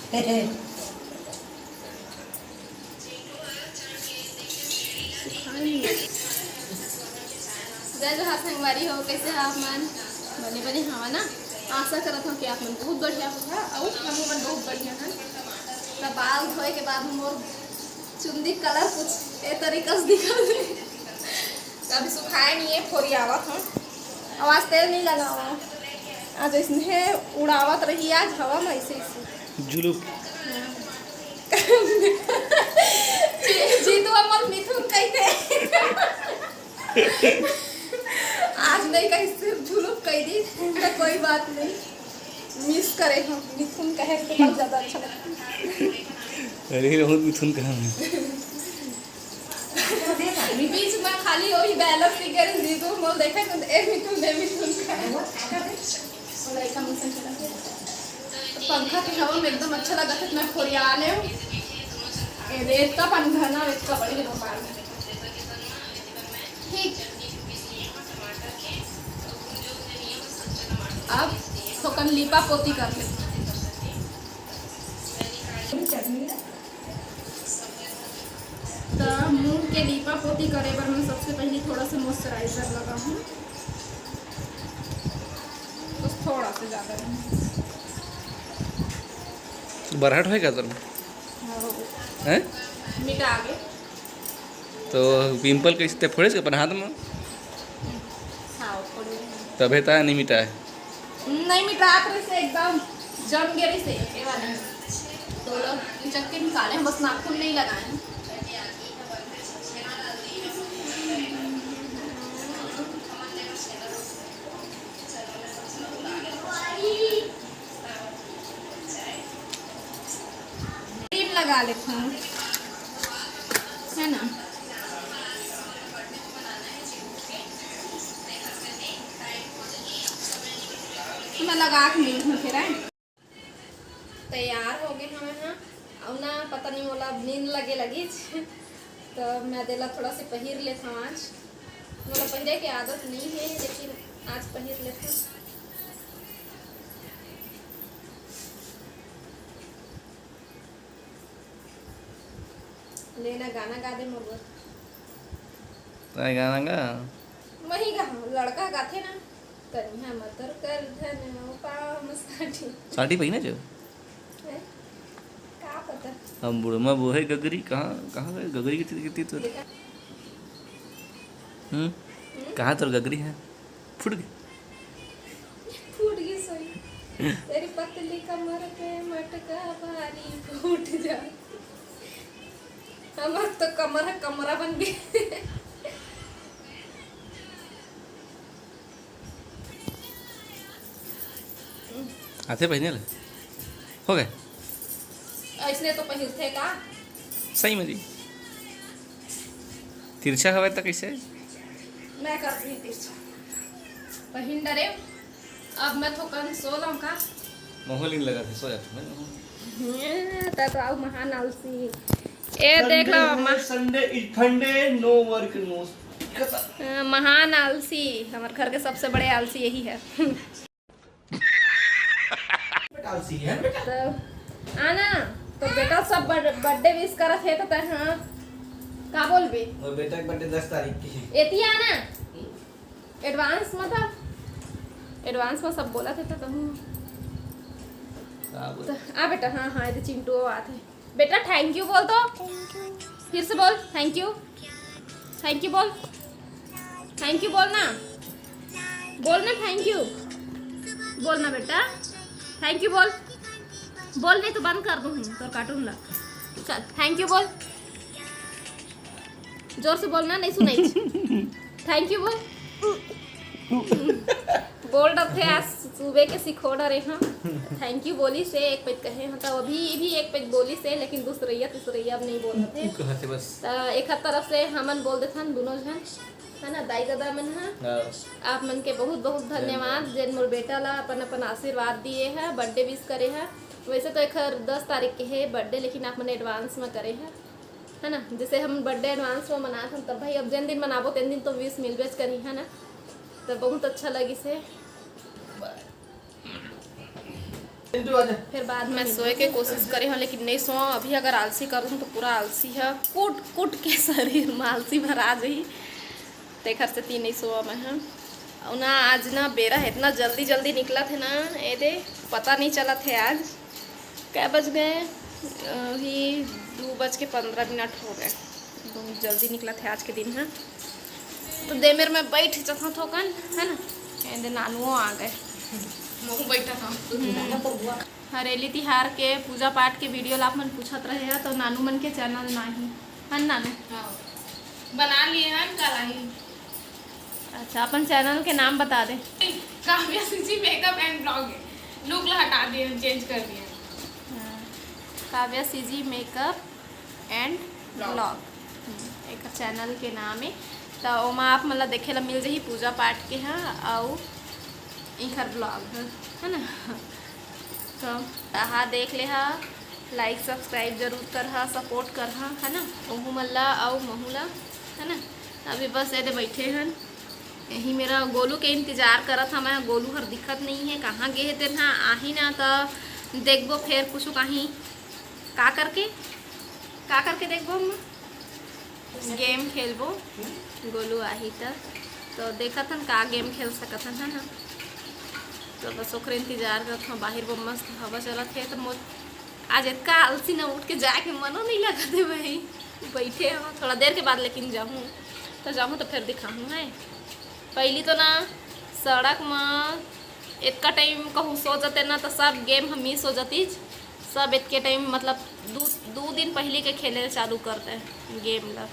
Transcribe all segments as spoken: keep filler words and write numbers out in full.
जय जोहार संगवारी हो, कैसे हो आप मन? बने बने हवा ना? आशा करत हूँ कि आप मन बहुत बढ़िया होगा। और हम मन बहुत बढ़िया हैं। तो बाल धोए के बाद मोर चुंदी कलर कुछ ए तरीका से दिखल। अभी सुखाए नहीं है, फोरियावत हूँ। आवाज तेल नहीं लगावा। आज इसने उड़ावत रही आज हवा में ऐसे ऐसे। जुलूप। जी, जीतू अमल मिथुन कहते। आज नहीं कही, सिर्फ जुलूप कह दी, तो कोई बात नहीं। मिस करे हम मिथुन कहे तो बहुत ज्यादा अच्छा लगता है। अरे, बहुत मिथुन कहा मैं। बीच में खाली वही बैलेंस दिख गए, जीतू अमल देखे तो ए मिथुन, ए मिथुन कहे। तो पंखा के हवा में एकदम अच्छा लगा था, मैं फोरिया ले। ए, रेत का पंखा ना, रेत का बड़ी भगवान। ठीक। अब थोकन लीपा पोती कर ले। तो मुंह के लीपा पोती करे बर मैं सबसे पहले थोड़ा सा मॉइस्चराइजर लगा हूँ, बस थोड़ा सा, ज्यादा नहीं। बरहट होय का तोर? हाँ, हो गया। हैं? मिटा आगे। तो पिंपल कैसे ते फोड़े अपन हाथ में? हाँ, वो फोड़ लिया। तबे ता नहीं मिटा है। नहीं मिटा, आप से एकदम जम गया से, ये वाला। तो लोग चक्के निकाले हैं, बस नाखून नहीं लगाए हैं। क्रीम लगा लेती हूँ, है ना? मैं लगा के मिलती हूँ फिर, है? तैयार हो गए हमें, हाँ। अब ना पता नहीं मोला अब नींद लगे लगी। तो मैं देला थोड़ा से पहिर लेता हूँ आज। मोला पहिरे के आदत नहीं है, लेकिन आज पहिर लेता हूँ। लेना गाना गा दे मोर बर। तैं गाना गा। मही गा, लड़का गाथे ना। तनिहा मतर कर धन पाम साटी। साटी पहिने जो। हैं? का पता? हम बुढ़मा बोहे गगरी, कहाँ, कहाँ गए? गगरी किती, किती तो। देखा? हम्म? हम्म? कहाँ तोर गगरी है? फूट गई। फूट गई सोई। तेरी पतली कमर के मटका भारी फूट जा। हमार तो कमर है, कमरा बन गई। आथे पहिने ले। हो गए। ऐसने तो पहिरथे का? सही में जी। तिरछा हवे त कैसे? मैं कर दी तिरछा। पहिन डरे। अब मैं थोकन सो लूं का? मोहलिन लगा थे, सो जाते मैं। हम्म, त तो आओ महान आलसी। ए, देख लो, Sunday, Sunday is Sunday, no work, no खत्म। हाँ, महान आलसी, हमारे घर के सबसे बड़े आलसी यही है। बेटा आलसी है बेटा। तो आना, तो बेटा सब बर्थडे विश करत है तो तै, हाँ, का बोलबे? और बेटा के बर्थडे दस तारीख की है। एती आना, एडवांस में था, एडवांस में सब बोला थे तो तुम। का बोल? तो आ बेटा, हाँ, हाँ, ये चिंटू आते हैं। बेटा, थैंक यू बोल तो। फिर से बोल, थैंक यू। थैंक यू बोल। थैंक यू बोल ना। बोल ना, थैंक यू। बोल ना बेटा, थैंक यू बोल। बोल, नहीं तो बंद कर दूँ तोर कार्टून ला। चल, थैंक यू बोल। जोर से बोलना, नहीं सुनाई। थैंक यू बोल। बोल डरथे, आज सुबह के सिखो डरे हम। थैंक यू बोली से एक पैक कहे हम, तो अभी भी एक पैक बोली से, लेकिन दूसरैया तीसरैया अब नहीं बोलत हे। उ कहत हे बस। त एक तरफ से हमन बोल देथन दोनों झन, है ना, दाई ददा मन ह। हाँ। आप मन के बहुत बहुत धन्यवाद, जेन मोर बेटा ला अपन अपन आशीर्वाद दिए है, बर्थडे विश करे है। वैसे तो एखर दस तारीख के है बर्थडे, लेकिन आप मन एडवांस में करे है। है ना, जैसे हम बर्थडे एडवांस में मनात हन, तब भाई अब जेन दिन मनाबो तेन दिन तो विश मिलबेच करी, है ना। तो बहुत अच्छा लगिस हे। फिर बाद में सोए के कोशिश करे हंव, लेकिन नहीं सोवंव। अभी अगर आलसी करूँ तो पूरा आलसी ह, कूट कूट के शरीर में आलसी भरा जाही। तेखर सेती नहीं सोवंव मैं ह। अउ ना, आज ना बेरा इतना जल्दी जल्दी निकलत हे ना, ए दे, पता नहीं चलत हे आज कै बज गए। अभी दू बज के पंद्रह मिनट हो गए। बहुत जल्दी निकलत हे आज के दिन ह। तो दे मेर में बैठ जथंव थोकन, है ना? ए दे नानुओ आ गए। महू बैठा था। हरेली तिहार के पूजा पाठ के वीडियो ला आप मन पूछत रहे ह, तो नानू मन के चैनल नाही, है ना नानू? हाँ। बना लिए हन कल आही। अच्छा, अपन चैनल के नाम बता दे। Kavya CG makeup and blog है। लुक ला हटा दिए हन, चेंज कर दिए हन। हाँ, Kavya CG makeup and blog. Blog. Hmm, acre channel के नाम है। तो ओमा आप मन ला देखे ला मिल जाही पूजा पाठ के ह, अउ इखर ब्लॉग ह, है ना? तो तहा देख ले हा, लाइक सब्सक्राइब जरूर कर हा, सपोर्ट कर हा, है ना? ओहू मन ला अउ महू ला, है ना? अभी बस एदे बैठे हन, यही मेरा गोलू के इंतजार करत हा मैं। गोलू हर दिखत नहीं है, कहाँ गे हे तेन हा? आही ना तो देखबो, फेर कुछ कहीं का करके, का करके देखबो हम? गेम खेलबो, गोलू आही त। तो देखत हन का गेम खेल सकत हन, है ना? तो बस ओकरे इंतजार करत हन। बाहिर बड़ मस्त हवा चलत हे, तो मोर आज इतना आलसी न उठ के जाए के मनो नहीं लगत हे भाई। बैठे हन थोड़ा देर के बाद, लेकिन जाहूँ तो जाहूँ तो फिर दिखाहूँ है। पहली तो ना सड़क म इतका टाइम कहूँ सो जते ना, तो सब गेम हम मिस हो जतीज। सब इतके टाइम, मतलब, दू दू दिन पहली के खेले चालू करते गेम ला।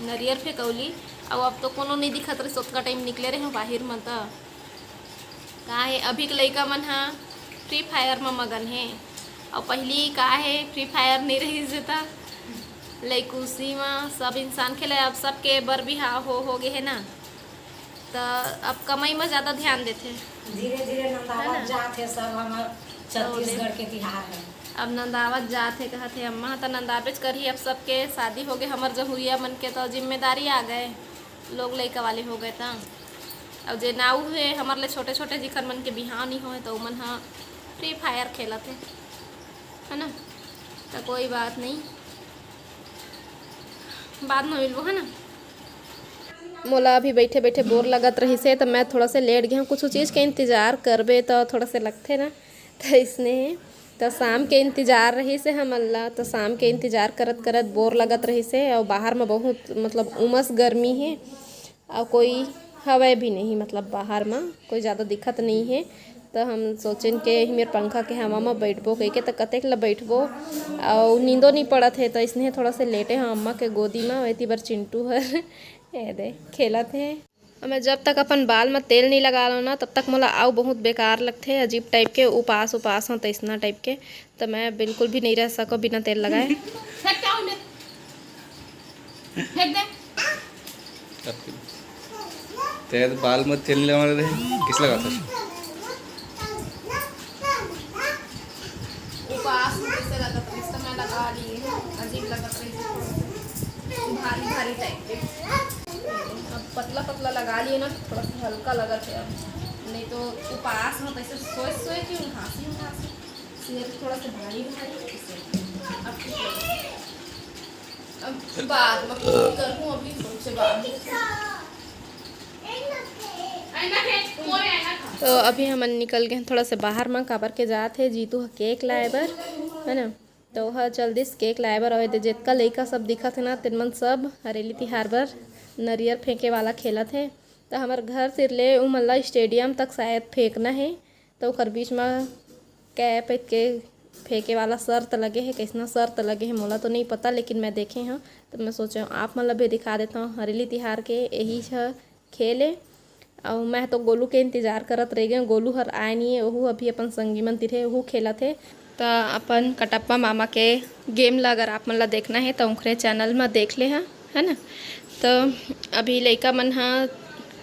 नरियर फेंकौली, अब अब तो कोनो नहीं दिखत रहिस, ओतका टाइम निकले रहे बाहिर म। त का है, अभी के लइका मन ह फ्री फायर म मगन हे, और पहली का है, फ्री फायर नहीं रहिस हे त लइकुसी म सब इंसान खेले। अब सबके बर बिहाव हो हो गए है ना, त अब कमाई म ज्यादा ध्यान देथे। धीरे धीरे नंदावत है ना? जात है सब, हमर छत्तीसगढ़ के तिहार है। अब नंदावत जात है, कहत है अम्मा, त नंदाबेच करही। अब सबके शादी हो गए, हमर जहुरिया मन के तो जिम्मेदारी आ गए, लोग लइका वाले हो गए। त अब जे नाऊ है हमर ले छोटे छोटे, जिखर मन के बिहाव नहीं होए, तो उमन ह फ्री फायर खेलत है, है ना? तो कोई बात नहीं, बाद में मिलबो, है ना? मोला अभी बैठे बैठे बोर लगत रहिस हे, त मैं थोड़ा से लेट गया हूँ। कुछ चीज़ के इंतजार करबे त थोड़ा से लगथे ना, त इसने हे। त शाम के इंतजार रहिस हे हमन ला, त शाम के इंतजार करत करत बोर लगत रहिस हे, और बाहर में बहुत, मतलब, उमस गर्मी हे, और कोई हवय भी नहीं, मतलब, बाहर में कोई ज़्यादा दिखत नहीं है। तो हम सोचेन के यही मेर पंखा के हवा म बैठबो कहिके, त कतेक ल बैठबो, अउ नींदो नहीं पड़त है, तो इसने थोड़ा से लेटे हम अम्मा के गोदी म। एती बर चिंटू हर ए दे खेलत है। मैं जब तक अपन बाल म तेल नहीं लगा लो ना, तब तक मोला अउ बहुत बेकार लगथे, अजीब टाइप के, उपास उपास हो तैसना टाइप के। तो मैं बिल्कुल भी नहीं रह सको बिना तेल लगाए। फेंक दे। तेरे तो बाल में तेल नहीं लगाने रहे, किस लगाता है? उपास में कैसे लगत रहिस, तो मैं लगा लिए हूँ। अजीब लगत रहिस, भारी भारी टाइप के। अब पतला पतला लगा लिए ना, तो थोड़ा सा हल्का लगत है अब, नहीं तो उपास में तो ऐसे सोए सोए के उघासी उघासी, सिर थोड़ा सा भारी भारी, ऐसे। अब ठीक लगत है। अब बाद में कुछ करूँ, अभी सोचे बाद में। तो अभी हमन निकल गए हैं थोड़ा से बाहर में, काबर के जात है जीतू ह केक लाए बर, है ना? तो वह चल दिस केक लाए बर। और एदे जितका लइका सब दिखत है ना, तेन मन सब हरेली तिहार बर नरियर फेंके वाला खेलत है। तो हमर घर सिर ले उमन ला स्टेडियम तक शायद फेंकना है, तो ओकर बीच में कैप के फेंके वाला शर्त लगे है। कैसना शर्त लगे है मोला तो नहीं पता, लेकिन मैं देखे हूँ, तो मैं सोचे हूँ आप मन ला भी दिखा देता हूँ। हरेली तिहार के यही छ खेल है। और मैं तो गोलू के इंतजार करत रह गए, गोलू हर आए नहीं है, ओहू अभी अपन संगी मन तिरे ओहू खेलत है। तो अपन कटप्पा मामा के गेम ला अगर आप मन ला देखना है तो उनकरे चैनल में देख ले हा, है ना? तो अभी लइका मन ह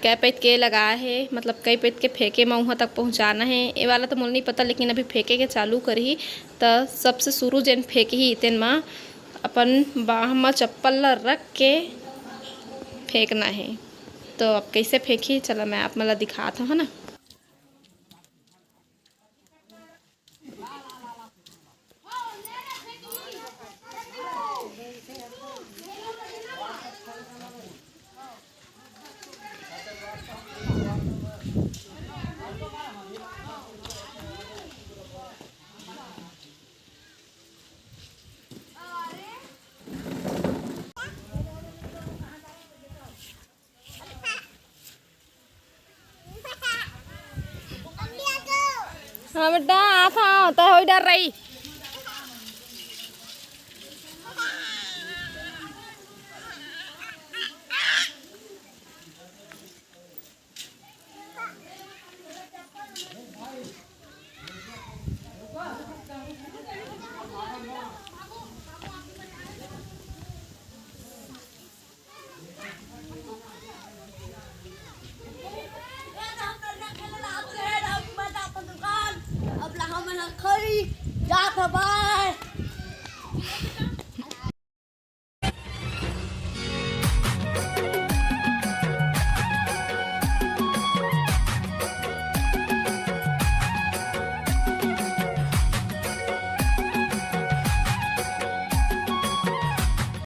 कै पैत के लगाए हे, मतलब कई पैत के फेंके म उहाँ तक पहुँचाना हे। ये वाला तो मोला नहीं पता, लेकिन अभी फेंके के चालू करही। त सबसे शुरू जेन फेंकही तेन म अपन बाह म चप्पल ल रख के फेंकना हे। तो अब कैसे फेंकही, चला मैं आप मन ल दिखात हूँ, है ना। बेटा, आत हंव, तैं होई डर रही।